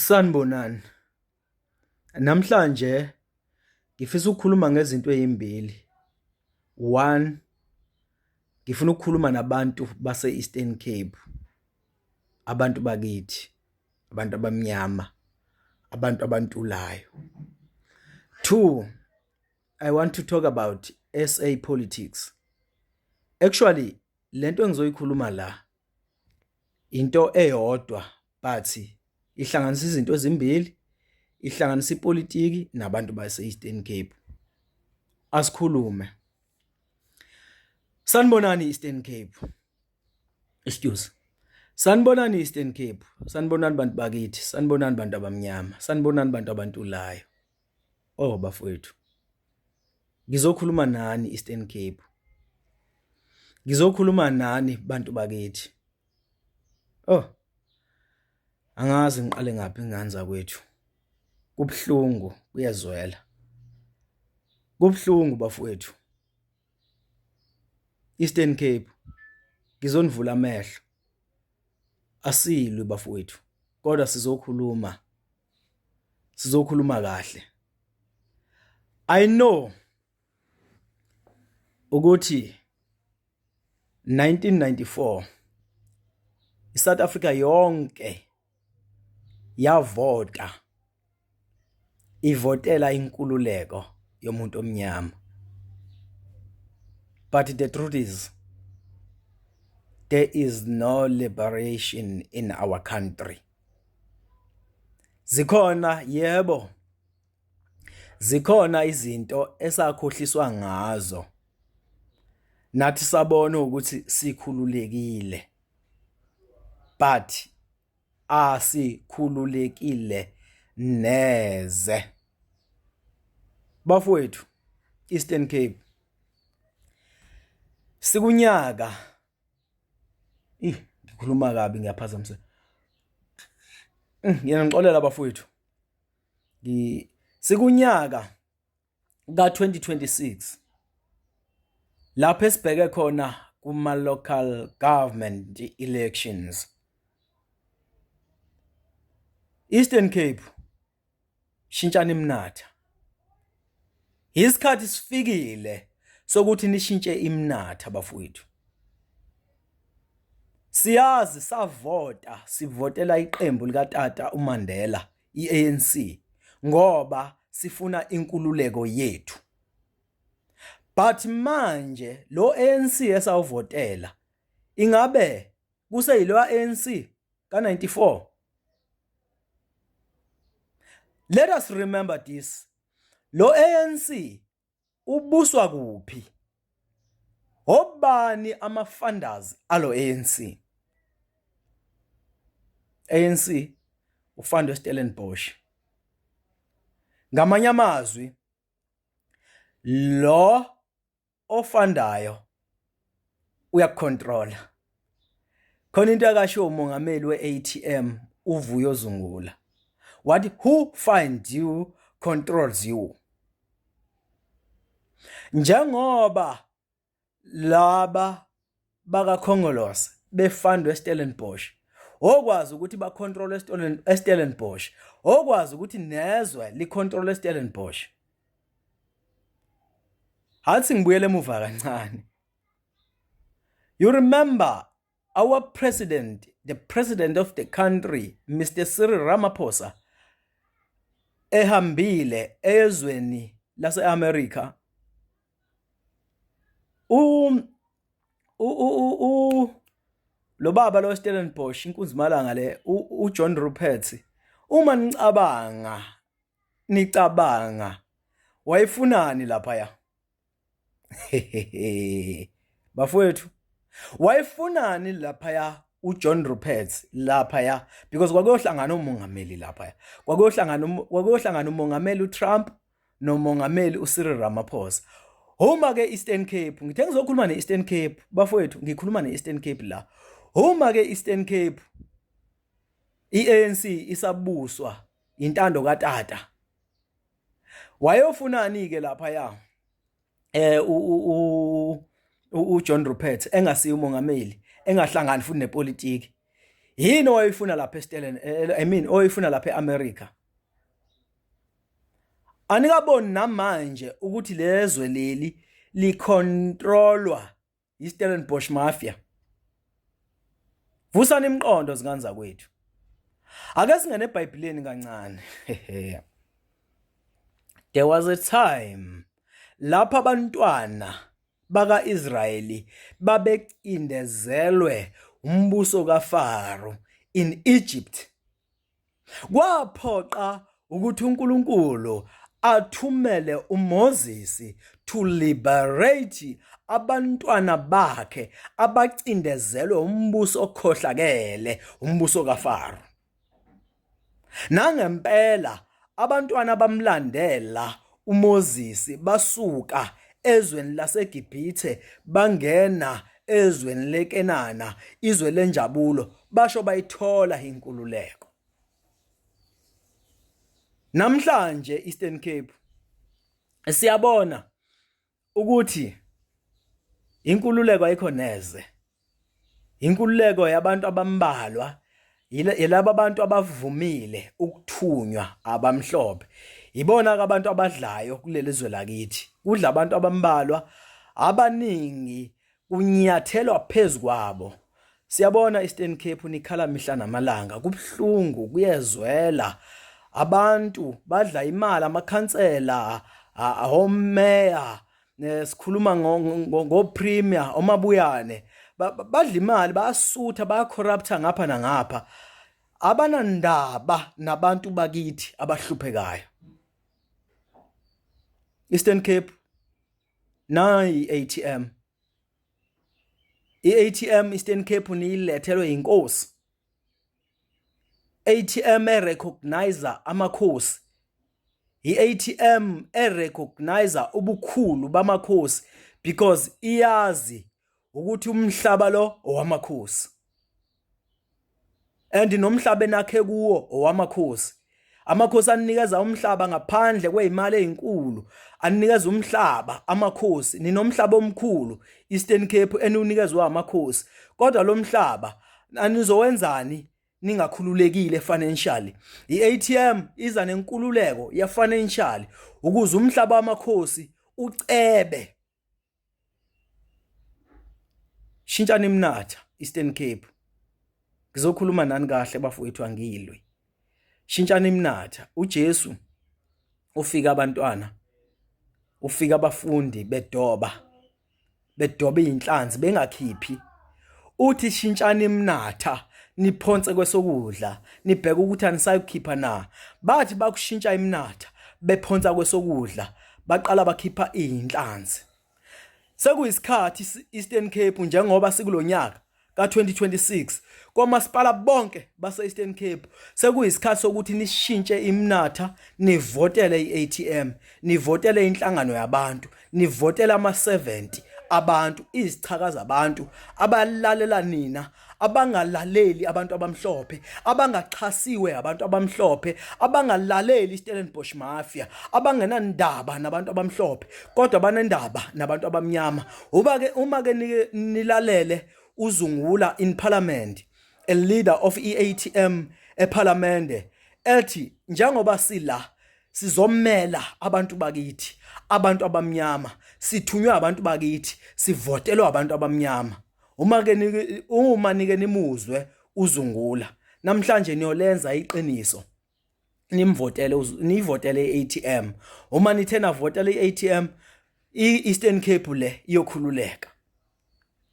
Sanibonani. Namhlanje ngifisa ukukhuluma ngezinto ezimbili. One, ngifuna ukukhuluma nabantu base-Eastern Cape, abantu bakithi, abantu abamnyama, abantu abantulayo. Two, I want to talk about SA politics. Actually, lento engizoyikhuluma la into eyodwa but ihlanganisa izinto ezimbili, ihlanganisa ipolitiki nabantu base-Eastern Cape. Asikhulume. Sanibonani Eastern Cape. Excuse. Sanibonani Eastern Cape. Sanibonani bantu bakithi. Sanibonani bantu abamnyama. Sanibonani bantu abantulayo. Oh bafowethu. Ngizokhuluma nani Eastern Cape. Ngizokhuluma nani bantu bakithi. Oh. Angazi ngiqale ngaphi ingane zakwethu. Kubuhlungu kuyezwela. Kubuhlungu bafowethu. Eastern Cape ngizonivula amehlo. Asilwi bafowethu kodwa sizokhuluma. Sizokhuluma kahle. I know ukuthi 1994 iSouth Africa yonke yavota ivotela inkululeko yomuntu omnyama, but the truth is there is no liberation in our country. Zikhona, yebo, zikhona izinto esakhohliswa ngazo nathi sabona ukuthi sikhululekile, but asikhululekile neze. Bafowethu, Eastern Cape, sikunyaka ih ngikhuluma kabi, ngiyaphazamisa. Ngiyanixolela bafowethu. Sikunyaka ka-2026 lapho esibheke khona kuma local government elections. Eastern Cape, shintshani imnatha. Isikhathi sifikile sokuthi nishintshe imnatha bafowethu. Siyazi savota, sivotela iqembu likatata uMandela, iANC, ngoba sifuna inkululeko yethu. But manje lo ANC esawuvotela ingabe kuseyilo ANC ka-94? Let us remember this. Lo ANC ubuswa kuphi? Obani ama-funders alo ANC? ANC ufundwe Stellenbosch. Ngamanye amazwi, lo ofundayo uyakucontrola. Khona into akasho umongameli we-ATM uVuyo Zungula. Wathi who finds you controls you. Njengoba laba bakaKhongolose befundwe eStellenbosch, okwazi ukuthi bacontrol eStellenbosch, okwazi ukuthi nezwe licontrol eStellenbosch. Hathi ngibuyele emuva kancane. You remember our president, the president of the country, Mr. Cyril Ramaphosa, ehambile ezweni lase-America. U u lo baba lo Stellenbosch, inkunzimalanga le, uJohn Rupert, uma nicabanga nicabanga wayefunani lapha ya? Bafowethu, wayefunani lapha ya uJohn Rupert lapha ya? Because kwakuyohlangana umongameli lapha ya, kwakuyohlangana umongameli uTrump nomongameli uCyril Ramaphosa. Uma ke Eastern Cape, ngithe ngizokhuluma neEastern Cape bafowethu, ngikhuluma neEastern Cape la. Uma ke Eastern Cape iANC isabuswa intando katata, wayofunani ke lapha ya u uJohn Rupert engasiyo umongameli, engahlangani futhi nepolitiki? Yini owayifuna lapha eStellen, I mean oyifuna lapha eAmerica? Anikaboni namanje ukuthi lezwe leli licontrolwa iStellenbosch Mafia. Vusani imiqondo zingane zakwethu. Ake singene eBhayibhelini kancane. There was a time lapho abantwana baka-Israyeli babecindezelwe umbuso kaFaro in Egypt. Kwaphoqa ukuthi uNkulunkulu athumele uMoses to liberate abantwana bakhe abacindezelwe umbuso okhohlakele, umbuso kaFaro. Nangempela abantwana bamlandela uMoses basuka ezweni laseGibhithe bangena ezweni leKenana, izwe lenjabulo, basho bayithola inkululeko. Namhlanje Eastern Cape siyabona ukuthi inkululeko ayikho neze. Inkululeko yabantu abambalwa yilaba abantu abavumile ukuthunywa abamhlophe. Ibona ke abantu abadlayo kuleli zwe lakithi. Kudla abantu abambalwa abaningi kunyathelwa phezu kwabo. Siyabona Eastern Cape nikhala mihla namalanga kubuhlungu kuyezwela abantu badla imali amakhansela ahomeya sikhuluma ngo-premier omabuyane badla imali bayasutha bayacorrupta ngapha nangapha abanandaba nabantu bakithi abahluphekayo. Eastern Cape nayi i-ATM. I-ATM Eastern Cape niyilethelwe inkosi. ATM erecognizer amakhosi. I-ATM erecognizer ubukhulu bamakhosi because iyazi ukuthi umhlaba lo owamakhosi. And nomhlaba enakhe kuwo owamakhosi. Amakhosi anikeza umhlaba ngaphandle kwezimali ezinkulu, anikeza umhlaba amakhosi. Ninomhlaba omkhulu Eastern Cape eniwunikezwa amakhosi. Kodwa lo mhlaba anizowenzani ningakhululekile financially? I-ATM iza nenkululeko ya financial ukuze umhlaba wamakhosi ucebe. Shintshani imnatha Eastern Cape. Ngizokhuluma nani kahle bafowethu angilwi. Shintshani imnatha. uJesu ufika abantwana ufika abafundi bedoba bedoba izinhlanzi bengakhiphi. Uthi shintshani imnatha niphonse kwesokudla nibheke ukuthi anisayikhipha na. Bathi bakushintsha imnatha bephonsa kwesokudla baqala bakhipha izinhlanzi. Sekuyisikhathi Eastern Cape njengoba sikulonyaka ka-2026 komasipala bonke base-Eastern Cape sekuyisikhathi sokuthi nishintshe iminatha nivotele i-ATM nivotele inhlangano yabantu nivotele ama-70 abantu izichaka zabantu abalalela nina abangalaleli abantu abamhlophe abangaxhasiwe abantu abamhlophe abangalaleli iStellenbosch Mafia abangenandaba nabantu abamhlophe kodwa banendaba nabantu abamnyama uba ke uma ke nilalele uzungula in parliament a leader of EATM ePhalamende ethi njengoba sila sizomela abantu bakithi abantu abamnyama sithunywe abantu bakithi sivotelwa abantu abamnyama Uma ke nike uma nike nimuzwe uzungula namhlanje niyolenza iqiniso nimvotele nivotele iATM uma nithe navotela iATM iEastern Cape le iyokhululeka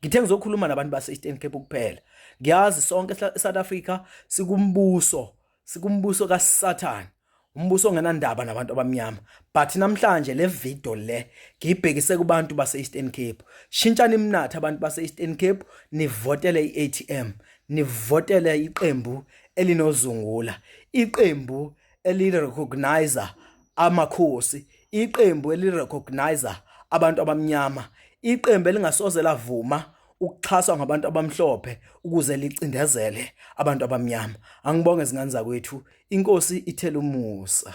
ngithe ngizokhuluma nabantu base Eastern Cape kuphela ngiyazi sonke eSouth Africa sikumbuso sikumbuso kaSathane umbuso ongenandaba nabantu abamnyama but namhlanje le video le ngiyibhekise kubantu base Eastern Cape shintshani imnatha abantu base Eastern Cape nivotele iATM nivotele iqembu elinozungula iqembu elirecognizer amakhosi iqembu elirecognizer abantu abamnyama iqembu elingasoze lavuma ukuxhaswa ngabantu abamhlophe ukuze licindezele abantu abamnyama. Angibonge zingane zakwethu, inkosi ithele umusa.